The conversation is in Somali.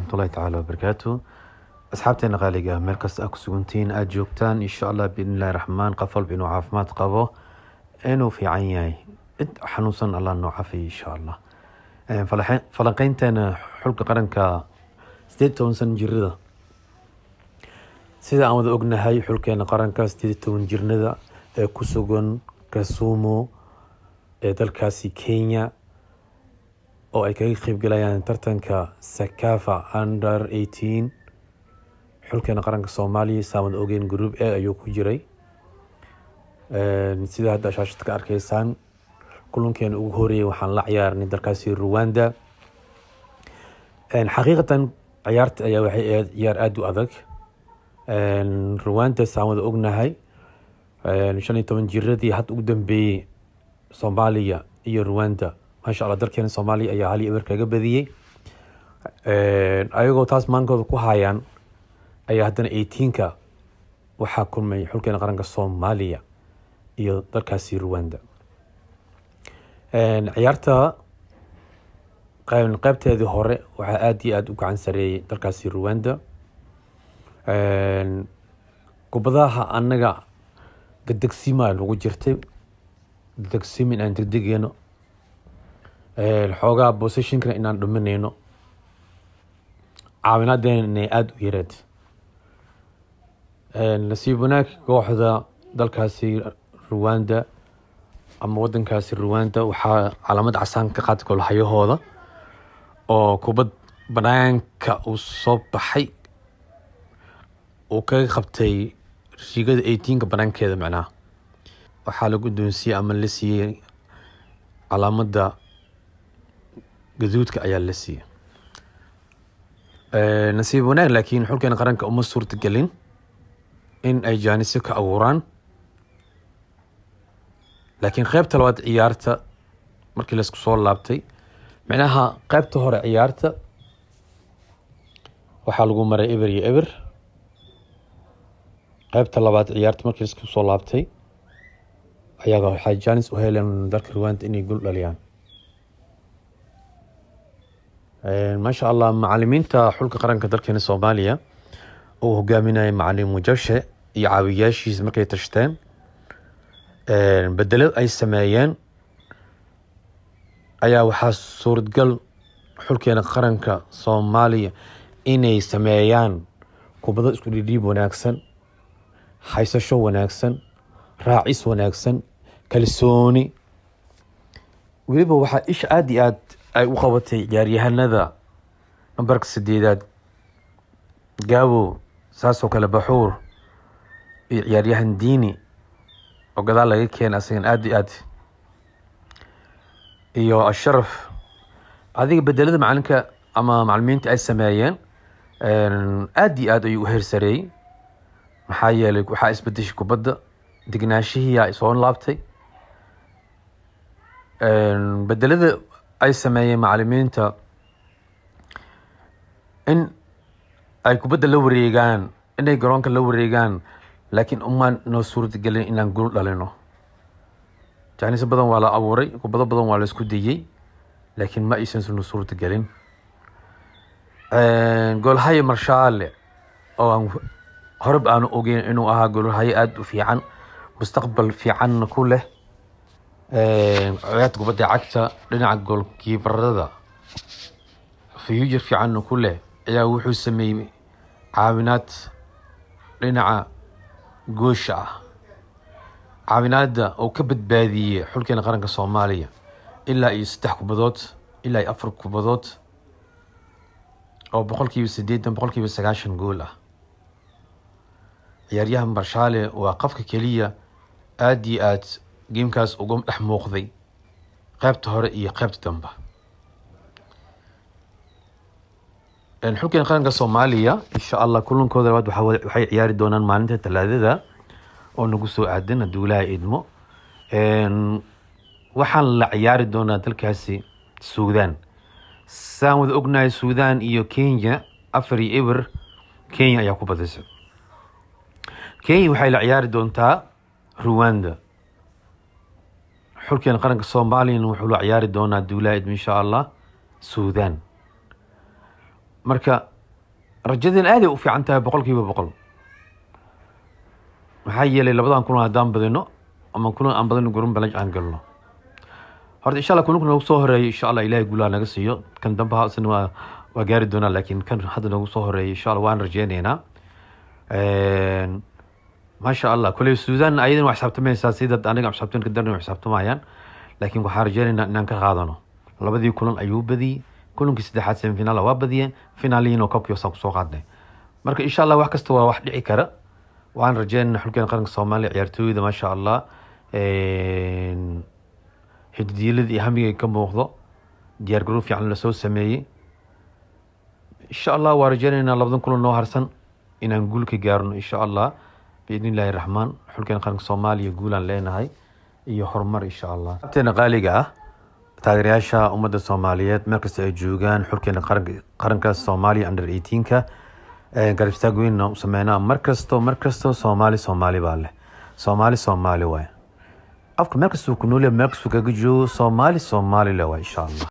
Waraxmatullahi tacaala wabarakaatu. Asxaabteena qaaliga ah, meel kasta aa ku sugantihiin, aada joogtaan, insha Allah biidni illahi raxmaan, qof walba inuu caafimaad qabo, inuu fiican yahay, cid xanuunsan Allah noo cafiyo insha Allah. Falanqeynteena xulka qaranka 18 sano jirada, sida aan wada ognahay, xulkeena qaranka 18 jirnada ee ku sugan Kisumu ee dalkaasi Kenya oo ay kaga qeybgalayaan tartanka CECAFA under 18, xulkeena qaranka Soomaaliya saan wada ogeyn group A ayuu ku jiray. Sida hadda shaashad ka arkaysaan, kulankeena ugu horeeyay waxaan la ciyaarnay dalkaasi Rwanda. Xaqiiqatan ciyaarta ayaa waxay ahayd ciyaar aada u adag. Rwanda saan wada ognahay, 15 jiradii hadda ugu dambeeyey Soomaaliya iyo Rwanda, maasha Allah, dalkeena Soomaaliya ayaa 1-0 kaga badiyey. Ayagoo taas maankooda ku hayaan ayaa haddana 18-ka waxaa kulmay xulkeena qaranka Soomaaliya iyo dalkaasi Rwanda. Ciyaarta qeybteedii hore waxaa aada iyo aada u gacan sareeyay dalkaasi Rwanda. Kubadaha annaga degdegsimaa nagu jirtay, degdegsiima inaan degdegeyno, xoogaa possessionkana inaan dhuminayno, caawinaadeena inay aada u yareed. Nasiib wanaag, kooxda dalkaasi Rwanda ama wadankaasi Rwanda waxaa calaamad casaan ka qaatay golhayahooda oo kubad banaanka uu soo baxay uu kaga qabtay riigada 18-ka banaankeeda. Macnaha waxaa la guddoonsiiyey ama la siiyey calaamada gaduudka ayaa la siiyey. Nasiib wanaag laakiin xulkeena qaranka uma suurtagelin in ay jaanisyo ka abuuraan. Laakiin qeybta labaad ciyaarta markii laisku soo laabtay, micnaha qeybta hore ciyaarta waxaa lagu maray 0-0. Qeybta labaad ciyaarta markii laisku soo laabtay ayaga waxay jaanis u heleen dalka Rwanda inay gol dhaliyaan. Maasha Allah, macalimiinta xulka qaranka dalkeena Soomaaliya uu hogaaminaya macalin Mujashe iyo caawiyaashiisa markay tashteen, bedelo ay sameeyeen ayaa waxaa suuradgal xulkeena qaranka Soomaaliya inay sameeyaan kubado isku dhidhiib wanaagsan, haysasho wanaagsan, raacis wanaagsan, kalsooni. Weliba waxaa isha aada iyo aad ay u qabatay ciyaaryahanada nambarka sideedaad Gaabo, saasoo kale Baxuur iyo ciyaaryahan Diini oo gadaal laga keenay asagan aada iyo aad, iyo Asharaf. Adiga bedelada macalinka ama macalimiinta ay sameeyeen aada iyo aad ayuu u heersareeyey, maxaa yeelay waxaa isbedeshay kubadda, degnaashihiyaa soo laabtay. Bedelada ay sameeyeen macalimiinta in ay kubadda la wareegaan, inay garoonka la wareegaan, laakiin umaan noo suurtagelin inaan gol dhalino. Jaanisyo badan waa la abuuray, kubado badan waa la isku dayey, laakiin ma aysan noo suurtagelin. Goolhaye Marshaale oo aan horeb aanu ogeyn inuu ahaa goolhaye aada u fiican, mustaqbal fiicanna ku leh ciyaarta kubadda cagta, dhinaca goalkeeperada future fiicanna ku leh, ayaa wuxuu sameeyey caawinaad dhinaca goosha ah, caawinaadda oo ka badbaadiyey xulkeena qaranka Soomaaliya ilaa iyo saddex kubadood ilaa iyo afar kubadood oo 80%, 90% gool ah. Ciyaaryahan Marshaale waa qofka keliya aada iyo aad gamekaas uga dhex muuqday qeybta hore iyo qeybta dambe. Xulkeena qaranka Soomaaliya insha Allah kulankooda labaad waxay ciyaari doonaan maalinta Talaadada oo nagu soo aadan hadduu Ilaahay idmo. Waxaan la ciyaari doonaa dalkaasi Suudaan. Saan wada ognahay, Suudaan iyo Kenya 4-0 Kenya ayaa ku badisay. Kenya waxay la ciyaari doontaa Rwanda, xulkeena qaranka Soomaaliyana wuxuu la ciyaari doonaa, hadduu Ilaahay idmo, insha Allah Suudaan. Marka Rajadeen aaday u fiican tahay, 100%. Maxaa yeelay, labadan kulan haddaan badino ama kulan aan badino, gurun balaj aan galno horta, insha Allah, kulanka noogu soo horeeyay, insha Allah, Ilahay guulaha naga siiyo. Kan dambe isna waa gaari doonaa, laakiin kan hadda noogu soo horeeyay, insha Allah, waan rajeyneynaa, maasha Allah. Koley Suudan ayadana waa xisaabtamaysaa, sida aniga xisaabtan ka darna waa xisaabtamayaan, laakiin waxaan rajeyneynaa inaan ka qaadano. Labadii kulan ayuu badiyey, kulankii saddexaad semifinal waa badiyeen, finaalihiin oo koobkii wasaan kusoo qaadnay. Marka insha Allah wax kasta waa wax dhici kara. Waxaan rajeyneynaa xulkeena qaranka Soomaaliya, ciyaartooyda, maasha Allah, xididiilada iyo hamiga ka muuqdo, diyaar garow fiican lasoo sameeyey. Insha Allah waa rajeyneynaa labadan kulan noo harsan inaan guul ka gaarno, insha Allah, biidni Illaahi Raxmaan. Xulkeena qaranka Soomaaliya guulaan leenahay iyo horumar, insha Allah. Abteena qaaliga ah, taageerayaasha ummadda Soomaaliyeed meel kasta ay joogaan, xulkeena qaranka Soomaaliya under 18-ka garab istaag weyn u sameynaa mar kasto, mar kasto. Soomaali Soomaali baa leh, Soomaali Soomaali waay. Qofka meel kastuu ku nool yahay, meel kastuu kaga joogo, Soomaali Soomaali leh waay, insha Allah.